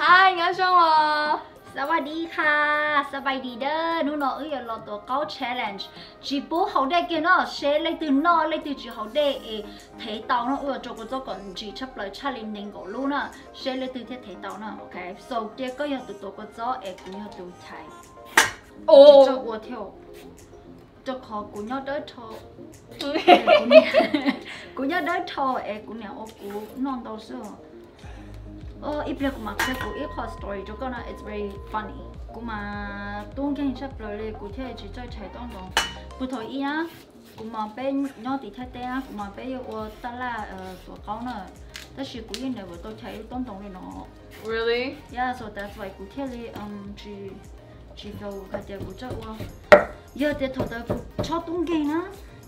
Hi, nyob zoo os. สวัสดีค่ะ สบายดีเด้อ hnub no wb yuav los tuav qaub challenge, tsis pub haus dej kiag no, seb leej twg noj leej twg tsis haus dej es thev tau no, wb yuav rau kua txob kom ntsim tshaj plaws tshaj li nees nkaum lub na, seb leej twg thiaj thev tau na. Ok, so cia koj yog tus tuav kua txob es kuv yog tus chais. Tsis txawj ua thiab, rau qhov kuv nyob dawb dhau, kuv nyob dawb dhau es kuv niam ua kuv noj ntau xwb. Ib pliag kuv mam qhia kuv ib qho story rau koj na, it's very funny. Kuv mas tub nkeeg tshaj plaws li, kuv thiaj tsis txawj chais taub ntoos. Puag thaum ub na, kuv mas peb nyob tim Thaib teb, kuv mas peb yeej ua taj laj tuav qaub na, tab sis kuv yeej never tau chais taub ntoos li no. Really? Yeah, so that's why kuv thiaj li tsis, tsis fail hais tias kuv txawj ua. Yog tias thaum ntawd kuv tsis tub nkeeg na,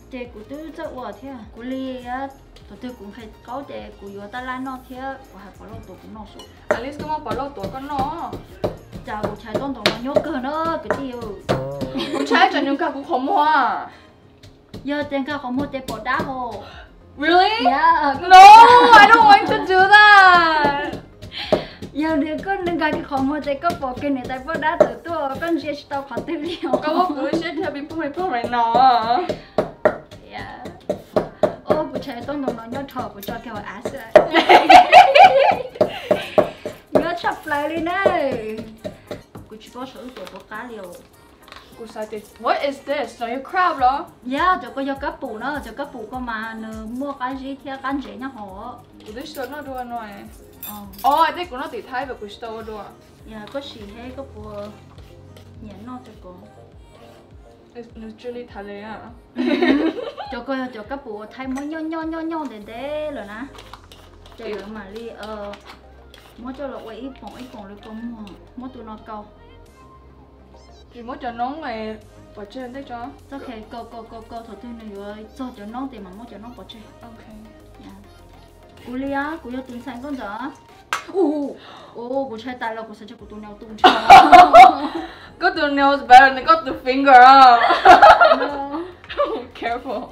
ces kuv twb txawj ua thiab. Kuv li, thaum twg kuv nqhis qaub ces kuv yuav taj laj noj thiab kuv hais Pov Lauj tuav kuv noj xwb. At least koj muab Pov Lauj tuav koj noj. Cas kuv chais taub ntoos no nyuaj kawg na kwv tij. Kuv ntshai tsam nws nkag kuv qhov muag. Yog tias nkag qhov muag ces pom dab hos. Really? Yeah. No, I don't want to do that. Yog tias koj nkag kiag qhov muag ces koj pom kiag niam tais poj dab tawm tuaj, koj ntsia tsis tau qhov twg li os. Koj muab kuv lub siab dhia pim pog pim pog li no. Os, kuv chais taub ntoos no nyuaj dhau, kuv tso kiag hauv av xwb. Nyuaj tshaj plaws li na. Kuv tsis paub xyov wb tuav puas qab li os. Kuv xav tias, what is this? Nov yog crab los? Yog, cov ko yog kab pum na, cov kab pum ko mas nws muaj qab zib thiab qab ntsev nyob hauv. Kuv twb tsis tau noj dua no. Os, tej kuv noj tim Thaib mas kuv tsis tau ua dua. Yog koj sim seb koj puas nyiam noj cov ko. Nws tsis li Thaib li. Cov ko yog cov kab pum uas Thaib muab nyoj nyoj nyoj nyoj ntev ntev lawm na, ces lawv mam li muab coj los ua ib poom ib poom li kua muag, muab tus no kaus. Ces muab cov noob pov tseg ntej tso. Txoj khe kaus kaus kaus kaus, thaum twg nws yuav txog cov noob ces mam muab cov noob pov tseg. Kuv li, kuv yog tus ntxhais nkauj ntxawm. Ua, kuv ntshai tas los kuv xav tias kuv tus nails tu ntsha. Koj tus nails better than koj tus finger. Careful.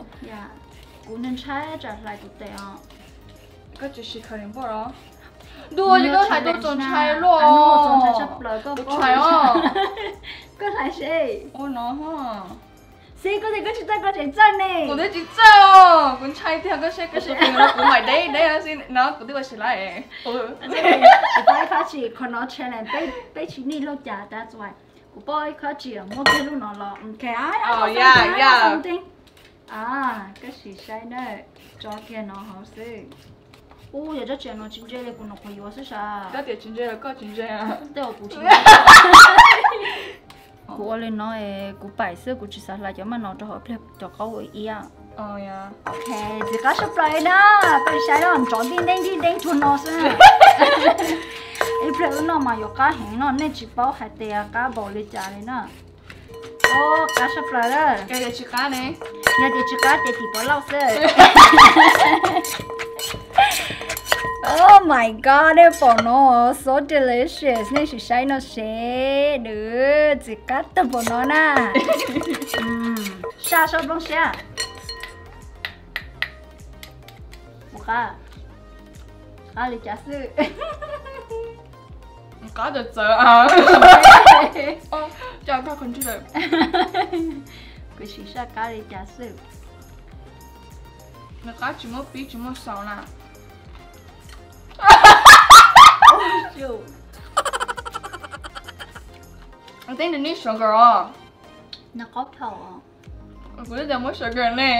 Kuv ntshai tsam hlais kuv tes os. Koj tsis siv khaws npoj los? Ntuj, koj hlais tus txaus ntshai luaj. Tus tshais os. Koj hlais seb. Ua no. Xib, koj tias koj tsis txawj, koj tseem txawj ne. Kuv twb tsis txawj os, kuv ntshai tiag. Koj seb, koj seb, kuv mam deb deb xwb no, kuv twb ua tsis lawm. Tsis paub ib qho tsis, qhov no challenge peb tsis nij loj cas tab txuas. Kuv paub ib qho tsis muab kiag lub no los. Koj sim saib na, tso kiag no hauv xwb. Ub, yog tsob txias no tsis ntse li kuv nyuam qhuav yuav xwb sas. Koj tias tsis ntse los koj tsis ntse. Tej uas kuv tsis ntse. Kuv ua li no es kuv paim xwb, kuv tsis xav hlais cov maj no rau hauv pliag cov qaub ua iab. Txiv qab tshaj plaws na, koj saib no nrov ntij nteeb ntij nteeb tsuag no xwb. Ib pliag wb noj mas yuav qab heev no, nej tsis paub hais tias qab npaum li cas li na. Qab tshaj plaws. Yog tias tsis qab ces tim Pov Lauj xwb. Oh my god, nej pom no, so delicious, nej sim saib no seb, nws txiv qab tag npaum no na. Saj soj nplooj siab. Ua qab, qab li cas xwb? Qab txawv txawv. Kuv sim saj qab li cas xwb. Nws qab tsis muaj pib tsis muaj xaus na. Teb nws nij sugar os. Nws qaub thaum. Kuv twb tias muab sugar ne.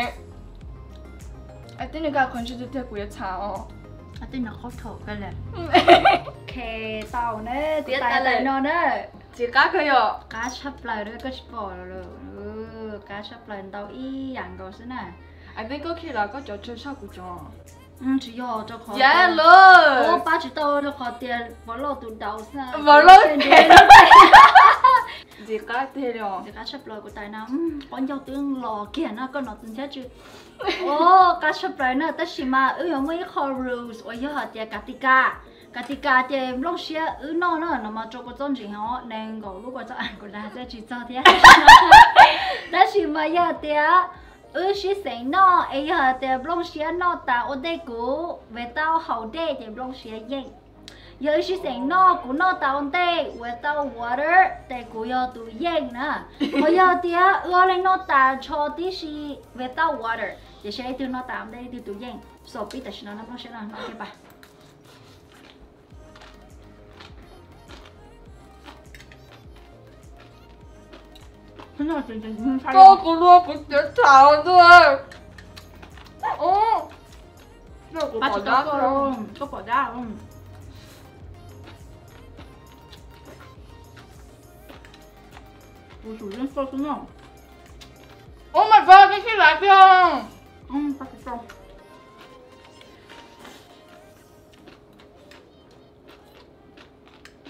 Teb nws ka qhov ntsis tiag kuv yuav txhav os. Teb nws qaub thaum kawg li. Ok, tau na, tiav tas li no na. Txiv qab kawg yom. Qab tshaj plaws na, koj tsis pom los? Qab txhaj plaws ntau ib yam nkaus xwb na. I think koj khi los koj cov tsawg tshaj kuv cov. Tsis yog rau qhov tias, pab tsis tau rau qhov tias Pov Lauj tus daus xwb. Pov Lauj ntxim qab tiag li os. Ntxim qab tshaj plaws kuv tais na, qab ncaug twb los kiag na koj no tus ntsab tsw. Qab tshaj plaws na, tab sis mas wb yuav muaj ib qho rules uas yog hais tias kav ti ka. Kav ti ka ces nplooj siab wb noj na no mas rau kua txob ntsim os, nees nkaum lub kua txob, kuv dag txawj tsis txog thiab. Tab sis mas yog tias wb sib xeem noj es yog hais tias nplooj siab noj tas ua dej kuv, ve tau haus dej ces nplooj siab yeej. Yog ib sij xeem noj kuv noj tas ua ntej without water ces kuv yog tus yeej na. Ho yog tias wb ob leeg noj tas ntsho tib si without water, ces seb leej twg noj tas ua ntej leej twg tus yeej. So pib tam sim no no, nplooj siab no, noj kiag pas. Koj kuv luag kuv tiav tham ntua. Koj pom dab. Kuv tsum yeej koj xwb no. Oh my god, koj sib laiv tiag. Koj tsis qhia pab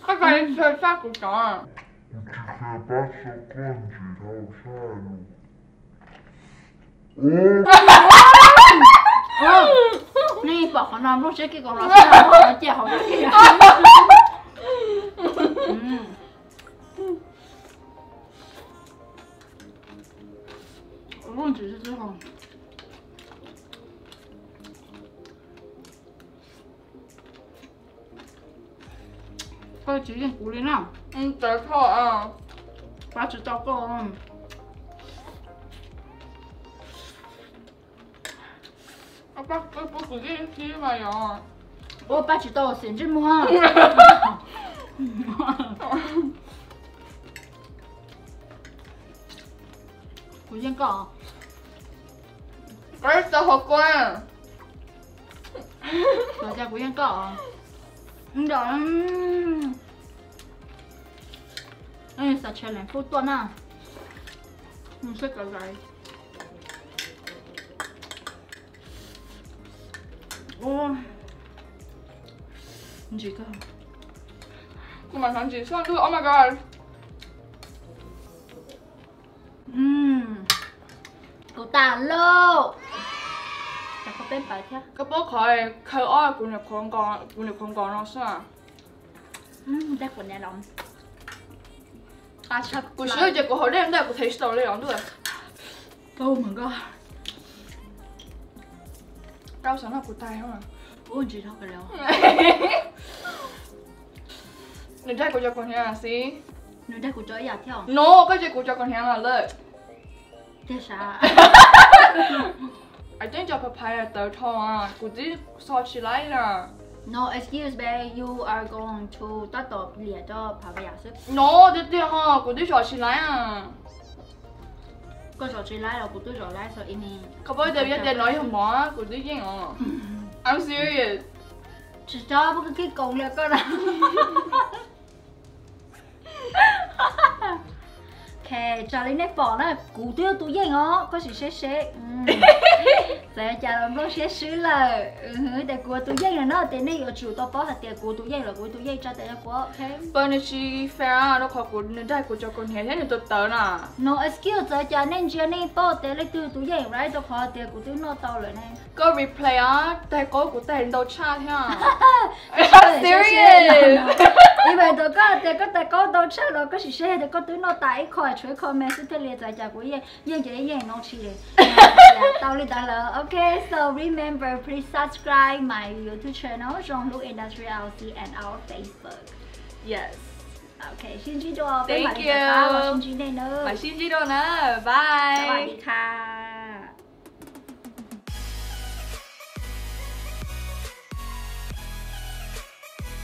tso koj ntsis dhau sab lus. Nej pom qhov no nplooj siab kiag koom los xwb, qhov ciaj hauv tiag. Koj tsis yeej kuv li na. Pab tsis tau koj. Ua pab tsis tau xim ntsej muag. Kuv yeej koj. Tau hauv kua. Los cas kuv yeej koj. Nram xav challenge kuj tuaj na. Seb kov zais. Ntsim kawg. Kuv mam hnov ntsim xoj ntuj, oh my god. Kuv tas lauj. Koj paub qhov khaw ob kuv nyuam qhuav nkaus no xwb. Kuv swb ces kuv haus dej ntawd kuv thev tsis tau li os ntuj. Kau xav noj kuv tais. Nws daig kuv cov kaus hniav xwb. Nws daig kuv cov ib yam thiab. No, koj daig kuv cov kaus hniav lawm. Tiag sav. I think cov papaya tawv dhau, kuv twb xo tsis laib na. No excuse, babe, you are going to tab tom liam cov papaya xwb. No, tiag tiag ho, kuv twb zom tsis laib. Koj zom tsis laib los kuv twb zom laib xwb ib me. Koj paub tias yog tias no yog mov kuv twb yeej os. I'm serious. Tsis txhob muab koj kev koom li koj na. Ok, raws li nej pom na, kuv twb yog tus yeej os, koj sim seb seb. Txawm cas los nplooj siab swb lawm, tias kuv tus yeej lawm no ces nej yuav tsum tau paub hais tias kuv tus yeej los kuv tus yeej tsa tes rau kuv, ok? Pas nws tsis fair rau qhov kuv, nws daig kuv cov kaus hniav thiab nws tawv tawv na. No excuse, txawm cas nej ntsia nej paub tias leej twg tus yeej right rau qhov tias kuv twb noj tau lawm ne. Koj replay os, tais qaub kuv tais ntau tshaj thiab. Serious. Ib yam li koj tias koj tais qaub ntau tshaj los koj sim seb tias koj twb noj tas ib qho, tshuav ib qho me xwb thiaj li, txawm cas kuv yeej, yeej ces yeej no tsis li. Tau li ntawd lawm. Ok, so remember, please subscribe my YouTube channel, Zoo Hlub Industry L C, and our Facebook. Yes. Ok, sib ntsib dua, peb mam li rov qab los sib ntsib nej na. Mam sib ntsib dua na. Bye. สวัสดีค่ะ